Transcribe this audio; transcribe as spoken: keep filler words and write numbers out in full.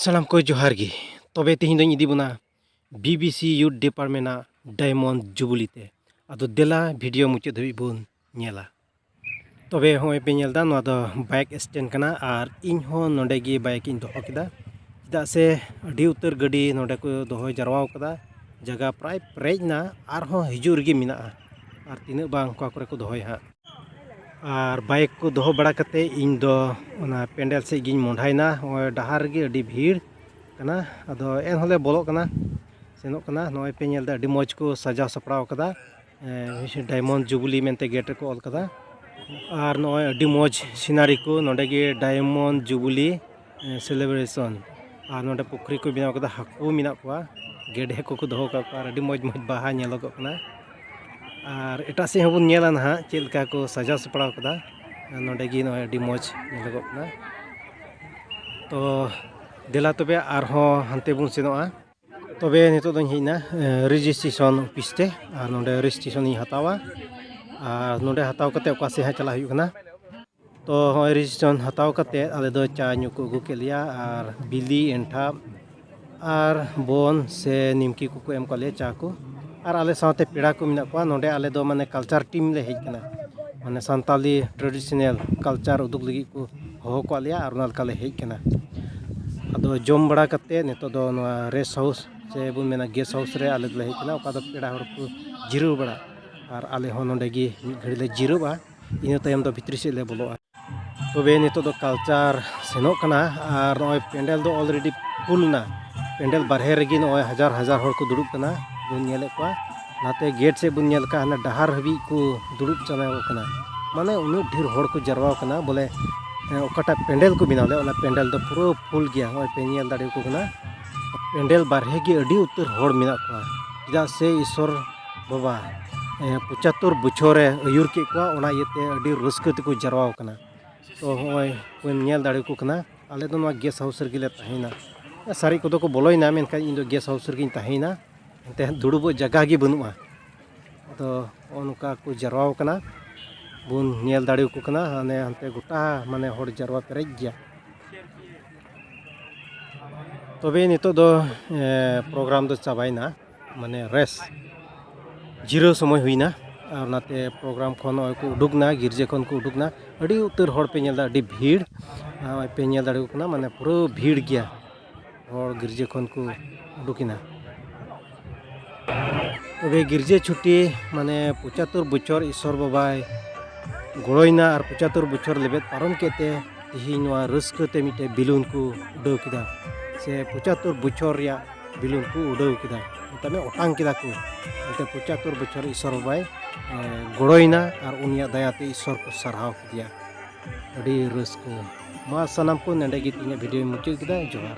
ᱥᱟᱱᱟᱢ ᱠᱚ ᱡᱚᱦᱟᱨ ᱜᱮ᱾ ᱛᱚᱵᱮ ᱛᱮᱦᱮᱧ ᱫᱚᱧ ᱤᱫᱤ ᱵᱚᱱᱟ BBC Youth Department ᱟᱜ Diamond Jubilee ᱛᱮ᱾ ᱟᱫᱚ ᱫᱮᱞᱟ video ᱢᱩᱪᱟᱹᱫ ᱫᱷᱟᱹᱵᱤᱡ ᱵᱚᱱ ᱧᱮᱞᱟ᱾ ᱛᱚᱵᱮ ᱦᱚᱸᱜᱼᱚᱭ ᱯᱮ ᱧᱮᱞ ᱮᱫᱟ, ᱱᱚᱣᱟ ᱫᱚ bike stand ᱠᱟᱱᱟ ᱟᱨ ᱤᱧ ᱦᱚᱸ ᱱᱚᱰᱮ ᱜᱮ bike ᱤᱧ ᱫᱚᱦᱚ ᱠᱮᱫᱟ, ᱪᱮᱫᱟᱜ ᱥᱮ ᱟᱹᱰᱤ ᱩᱛᱟᱹᱨ ᱜᱟᱹᱰᱤ ᱱᱚᱰᱮ ᱠᱚ ᱫᱚᱦᱚ ᱡᱟᱨᱣᱟ ᱟᱠᱟᱫᱟ᱾ ᱡᱟᱭᱜᱟ ᱯᱨᱟᱭ ᱯᱮᱨᱮᱡ ᱮᱱᱟ, ᱟᱨᱦᱚᱸ ᱦᱤᱡᱩᱜ ᱨᱮᱜᱮ ᱢᱮᱱᱟᱜᱼᱟ᱾ ᱟᱨ ᱛᱤᱱᱟᱹᱜ ᱵᱟᱝ ᱚᱠᱟ ᱠᱚᱨᱮ ᱠᱚ ᱫᱚᱦᱚᱭᱟ ᱦᱟᱸᱜ᱾ ᱟᱨ bike ᱠᱚ ᱫᱚᱦᱚ ᱵᱟᱲᱟ ᱠᱟᱛᱮ ᱤᱧ ᱫᱚ ᱚᱱᱟ ᱯᱮᱱᱰᱮᱞ ᱥᱮᱫ ᱜᱤᱧ ᱢᱚᱦᱰᱟᱭᱮᱱᱟ᱾ ᱱᱚᱜᱼᱚᱭ ᱰᱟᱦᱟᱨ ᱨᱮᱜᱮ ᱟᱹᱰᱤ ᱵᱷᱤᱲ ᱠᱟᱱᱟ, ᱟᱫᱚ ᱮᱱᱦᱚᱸᱞᱮ ᱵᱚᱞᱚᱜ ᱠᱟᱱᱟ, ᱥᱮᱱᱚᱜ ᱠᱟᱱᱟ᱾ ᱱᱚᱜᱼᱚᱭ ᱯᱮ ᱧᱮᱞ ᱮᱫᱟ, ᱟᱹᱰᱤ ᱢᱚᱡᱽ ᱠᱚ ᱥᱟᱡᱟᱣ ᱥᱟᱯᱲᱟᱣ ᱠᱟᱫᱟ᱾ ᱮᱸ, Diamond Jubilee ᱢᱮᱱᱛᱮ gate ᱨᱮᱠᱚ ᱚᱞ ᱠᱟᱫᱟ᱾ ᱟᱨ ᱱᱚᱜᱼᱚᱭ ᱟᱹᱰᱤ ᱢᱚᱡᱽ scenery ᱠᱚ, ᱱᱚᱰᱮ ᱜᱮ Diamond Jubilee, ᱮᱸ, celebration᱾ ᱟᱨ ᱱᱚᱰᱮ ᱯᱩᱠᱷᱨᱤ ᱠᱚ ᱵᱮᱱᱟᱣ ᱠᱟᱫᱟ, ᱦᱟᱹᱠᱩ ᱢᱮᱱᱟᱜ ᱠᱚᱣᱟ, ᱜᱮᱰᱮ ᱦᱟᱹᱠᱩ ᱠᱚ ᱫᱚᱦᱚ ᱠᱟᱜ ᱠᱚᱣᱟ, ᱟᱨ ᱟᱹᱰᱤ ᱢᱚᱡᱽ ᱢᱚᱡᱽ ᱵᱟᱦᱟ ᱧᱮᱞᱚᱜᱚᱜ ᱠᱟᱱᱟ᱾ ᱟᱨ ᱮᱴᱟᱜ ᱥᱮᱫ ᱦᱚᱸᱵᱚᱱ ᱧᱮᱞᱟ ᱱᱟᱦᱟᱜ ᱪᱮᱫ ᱞᱮᱠᱟ ᱠᱚ ᱥᱟᱡᱟᱣ ᱥᱟᱯᱲᱟᱣ ᱠᱟᱫᱟ᱾ ᱱᱚᱰᱮ ᱜᱮ ᱱᱚᱜᱼᱚᱭ ᱟᱹᱰᱤ ᱢᱚᱡᱽ ᱧᱮᱞᱚᱜᱚᱜ ᱠᱟᱱᱟ᱾ ᱛᱚ ᱫᱮᱞᱟ ᱛᱚᱵᱮ ᱟᱨᱦᱚᱸ ᱦᱟᱱᱛᱮ ᱵᱚᱱ ᱥᱮᱱᱚᱜᱼᱟ᱾ ᱛᱚᱵᱮ ᱱᱤᱛᱚᱜ ᱫᱚᱧ ᱦᱮᱡ ᱮᱱᱟ, ᱮ, registration office ᱛᱮ, ᱟᱨ ᱱᱚᱰᱮ registration ᱤᱧ ᱦᱟᱛᱟᱣᱟ᱾ ᱟᱨ ᱱᱚᱰᱮ ᱦᱟᱛᱟᱣ ᱠᱟᱛᱮ ᱚᱠᱟ ᱥᱮᱫ ᱦᱟᱸᱜ ᱪᱟᱞᱟᱜ ᱦᱩᱭᱩᱜ ᱠᱟᱱᱟ᱾ ᱛᱚ ᱦᱚᱸᱜᱼᱚᱭ registration ᱦᱟᱛᱟᱣ ᱠᱟᱛᱮ ᱟᱞᱮ ᱫᱚ ᱪᱟ ᱧᱩ ᱠᱚ ᱟᱹᱜᱩ ᱠᱮᱫ ᱞᱮᱭᱟ, ᱟᱨ ᱵᱤᱞᱤ, ᱮᱱᱴᱷᱟᱯ, ᱟᱨ ᱵᱚᱱ ᱥᱮ ᱱᱤᱢᱠᱤ ᱠᱚᱠᱚ ᱮᱢ ᱠᱟᱜ ᱞᱮᱭᱟ, ᱪᱟ ᱠᱚ᱾ ᱟᱨ ᱟᱞᱮ ᱥᱟᱶᱛᱮ ᱯᱮᱲᱟ ᱠᱚ ᱢᱮᱱᱟᱜ ᱠᱚᱣᱟ᱾ ᱱᱚᱰᱮ ᱟᱞᱮ ᱫᱚ ᱢᱟᱱᱮ culture team ᱞᱮ ᱦᱮᱡ ᱠᱟᱱᱟ, ᱢᱟᱱᱮ ᱥᱟᱱᱛᱟᱞᱤ traditional culture ᱩᱫᱩᱜ ᱞᱟᱹᱜᱤᱫ ᱠᱚ ᱦᱚᱦᱚ ᱠᱟᱜ ᱞᱮᱭᱟ, ᱟᱨ ᱚᱱᱟ ᱞᱮᱠᱟᱞᱮ ᱦᱮᱡ ᱠᱟᱱᱟ᱾ ᱟᱫᱚ ᱡᱚᱢ ᱵᱟᱲᱟ ᱠᱟᱛᱮ ᱱᱤᱛᱚᱜ ᱫᱚ ᱱᱚᱣᱟ rest house ᱥᱮ ᱵᱚᱱ ᱢᱮᱱᱟ guest house ᱨᱮ ᱟᱞᱮ ᱫᱚᱞᱮ ᱦᱮᱡ ᱠᱟᱱᱟ, ᱚᱠᱟ ᱫᱚ ᱯᱮᱲᱟ ᱦᱚᱲ ᱠᱚ ᱡᱤᱨᱟᱹᱣ ᱵᱟᱲᱟ, ᱟᱨ ᱟᱞᱮ ᱦᱚᱸ ᱱᱚᱰᱮ ᱜᱮ ᱢᱤᱫ ᱜᱷᱟᱹᱲᱤ ᱞᱮ ᱡᱤᱨᱟᱹᱜᱼᱟ᱾ ᱤᱱᱟᱹ ᱛᱟᱭᱚᱢ ᱫᱚ ᱵᱷᱤᱛᱨᱤ ᱥᱮᱫ ᱞᱮ ᱵᱚᱞᱚᱜᱼᱟ᱾ ᱛᱚᱵᱮ ᱱᱤᱛᱚᱜ ᱫᱚ culture ᱥᱮᱱᱚᱜ ᱠᱟᱱᱟ, ᱟᱨ ᱱᱚᱜᱼᱚᱭ ᱯᱮᱱᱰᱮᱞ ᱫᱚ already full ᱮᱱᱟ᱾ ᱯᱮᱱᱰᱮᱞ ᱵᱟᱨᱦᱮ ᱨᱮᱜᱮ ᱱᱚᱜᱼᱚᱭ ᱦᱟᱡᱟᱨ ᱦᱟᱡᱟᱨ ᱦᱚᱲ ᱠᱚ ᱫᱩᱲᱩᱵ ᱠᱟᱱᱟ, ᱵᱚᱱ ᱧᱮᱞᱮᱫ ᱠᱚᱣᱟ᱾ ᱱᱟᱛᱮ gate ᱥᱮᱫ ᱵᱚᱱ ᱧᱮᱞ ᱠᱟᱜ, ᱦᱟᱱᱮ ᱰᱟᱦᱟᱨ ᱦᱟᱹᱵᱤᱡ ᱠᱚ ᱫᱩᱲᱩᱵ ᱪᱟᱵᱟᱣ ᱠᱟᱱᱟ᱾ ᱢᱟᱱᱮ ᱩᱱᱟᱹᱜ ᱰᱷᱮᱨ ᱦᱚᱲ ᱠᱚ ᱡᱟᱨᱣᱟ ᱠᱟᱱᱟ, ᱵᱚᱞᱮ, ᱦᱮᱸ, ᱚᱠᱟᱴᱟᱜ ᱯᱮᱱᱰᱮᱞ ᱠᱚ ᱵᱮᱱᱟᱣ ᱞᱮᱫ, ᱚᱱᱟ ᱯᱮᱱᱰᱮᱞ ᱫᱚ ᱯᱩᱨᱟᱹ full ᱜᱮᱭᱟ᱾ ᱱᱚᱜᱼᱚᱭ ᱯᱮ ᱧᱮᱞ ᱫᱟᱲᱮᱭᱟᱠᱚ ᱠᱟᱱᱟ, ᱯᱮᱱᱰᱮᱞ ᱵᱟᱨᱦᱮ ᱜᱮ ᱟᱹᱰᱤ ᱩᱛᱟᱹᱨ ᱦᱚᱲ ᱢᱮᱱᱟᱜ ᱠᱚᱣᱟ, ᱪᱮᱫᱟᱜ ᱥᱮ ᱤᱥᱥᱚᱨ ᱵᱟᱵᱟ, ᱮ, ᱯᱚᱸᱪᱟᱛᱛᱳᱨ ᱵᱚᱪᱷᱚᱨᱮ ᱟᱹᱭᱩᱨ ᱠᱮᱫ ᱠᱚᱣᱟ, ᱚᱱᱟ ᱤᱭᱟᱹᱛᱮ ᱟᱹᱰᱤ ᱨᱟᱹᱥᱠᱟᱹ ᱛᱮᱠᱚ ᱡᱟᱨᱣᱟ ᱠᱟᱱᱟ᱾ ᱛᱚ ᱦᱚᱸᱜᱼᱚᱭ ᱵᱚᱱ ᱧᱮᱞ ᱫᱟᱲᱮᱭᱟᱠᱚ ᱠᱟᱱᱟ, ᱟᱞᱮ ᱫᱚ ᱱᱚᱣᱟ guest house ᱨᱮᱜᱮ ᱞᱮ ᱛᱟᱦᱮᱸᱭᱮᱱᱟ᱾ ᱥᱟᱨᱮᱡ ᱠᱚᱫᱚ ᱠᱚ ᱵᱚᱞᱚᱭᱮᱱᱟ, ᱢᱮᱱᱠᱷᱟᱱ ᱤᱧ ᱫᱚ guest house ᱨᱮᱜᱮᱧ ᱛᱟᱦᱮᱸᱭᱮᱱᱟ᱾ ᱮᱱᱛᱮ ᱫᱩᱲᱩᱵᱚᱜ ᱡᱟᱭᱜᱟ ᱜᱮ ᱵᱟᱹᱱᱩᱜᱼᱟ᱾ ᱟᱫᱚ ᱱᱚᱜᱼᱚ ᱱᱚᱝᱠᱟ ᱠᱚ ᱡᱟᱨᱣᱟ ᱠᱟᱱᱟ, ᱵᱚᱱ ᱧᱮᱞ ᱫᱟᱲᱮᱭᱟᱠᱚ ᱠᱟᱱᱟ᱾ ᱦᱟᱱᱮ ᱦᱟᱱᱛᱮ ᱜᱚᱴᱟ ᱢᱟᱱᱮ ᱦᱚᱲ ᱡᱟᱨᱣᱟ ᱯᱮᱨᱮᱡ ᱜᱮᱭᱟ᱾ ᱛᱚᱵᱮ ᱱᱤᱛᱚᱜ ᱫᱚ ᱯᱨᱳᱜᱨᱟᱢ ᱫᱚ ᱪᱟᱵᱟᱭᱮᱱᱟ, ᱢᱟᱱᱮ ᱨᱮᱥᱴ, ᱡᱤᱨᱟᱹᱣ ᱥᱚᱢᱚᱭ ᱦᱩᱭᱱᱟ᱾ ᱟᱨ ᱚᱱᱟᱛᱮ ᱯᱨᱳᱜᱨᱟᱢ ᱠᱷᱚᱱ ᱱᱚᱜᱼᱚᱭ ᱠᱚ ᱩᱰᱩᱠ ᱱᱟ, ᱜᱤᱨᱡᱟᱹ ᱠᱷᱚᱱ ᱠᱚ ᱩᱰᱩᱠ ᱱᱟ᱾ ᱟᱹᱰᱤ ᱩᱛᱟᱹᱨ ᱦᱚᱲ ᱯᱮ ᱧᱮᱞ ᱮᱫᱟ, ᱟᱹᱰᱤ ᱵᱷᱤᱲ᱾ ᱟᱨ ᱱᱚᱜᱼᱚᱭ ᱯᱮ ᱧᱮᱞ ᱫᱟᱲᱮᱭᱟᱠᱚ ᱠᱟᱱᱟ, ᱢᱟᱱᱮ ᱯᱩᱨᱟᱹ ᱵᱷᱤᱲ ᱜᱮᱭᱟ, ᱦᱚᱲ ᱜᱤᱨᱡᱟᱹ ᱠᱷᱚᱱ ᱠᱚ ᱩᱰᱩᱠ ᱮᱱᱟ᱾ ᱛᱚᱵᱮ ᱜᱤᱨᱡᱟᱹ ᱪᱷᱩᱴᱤ, ᱢᱟᱱᱮ ᱯᱚᱸᱪᱟᱛᱛᱳᱨ ᱵᱚᱪᱷᱚᱨ ᱤᱥᱚᱨ ᱵᱟᱵᱟᱭ ᱜᱚᱲᱚᱭᱮᱱᱟ ᱟᱨ ᱯᱚᱸᱪᱟᱛᱛᱳᱨ ᱵᱚᱪᱷᱚᱨ ᱞᱮᱵᱮᱫ ᱯᱟᱨᱚᱢ ᱠᱮᱫ ᱛᱮ ᱛᱮᱦᱮᱧ ᱱᱚᱣᱟ ᱨᱟᱹᱥᱠᱟᱹ ᱛᱮ ᱢᱤᱫᱴᱮᱡ ᱵᱮᱞᱩᱱ ᱠᱚ ᱩᱰᱟᱹᱣ ᱠᱮᱫᱟ, ᱥᱮ ᱯᱚᱸᱪᱟᱛᱛᱳᱨ ᱵᱚᱪᱷᱚᱨ ᱨᱮᱭᱟᱜ ᱵᱮᱞᱩᱱ ᱠᱚ ᱩᱰᱟᱹᱣ ᱠᱮᱫᱟ, ᱢᱮᱛᱟᱜ ᱢᱮ ᱚᱴᱟᱝ ᱠᱮᱫᱟ ᱠᱚ᱾ ᱮᱱᱛᱮ ᱯᱚᱸᱪᱟᱛᱛᱳᱨ ᱵᱚᱪᱷᱚᱨ ᱤᱥᱚᱨ ᱵᱟᱵᱟᱭ ᱜᱚᱲᱚᱭᱮᱱᱟ ᱟᱨ ᱩᱱᱤᱭᱟᱜ ᱫᱟᱭᱟᱛᱮ ᱤᱥᱚᱨ ᱠᱚ ᱥᱟᱨᱦᱟᱣ ᱠᱮᱫᱮᱭᱟ᱾ ᱟᱹᱰᱤ ᱨᱟᱹᱥᱠᱟᱹ᱾ ᱢᱟ ᱥᱟᱱᱟᱢ ᱠᱚ ᱱᱚᱰᱮ ᱜᱮ ᱤᱧᱟᱹᱜ ᱵᱷᱤᱰᱤᱭᱳᱧ ᱢᱩᱪᱟᱹᱫ ᱠᱮᱫᱟ᱾ ᱡᱚᱦᱟᱨ᱾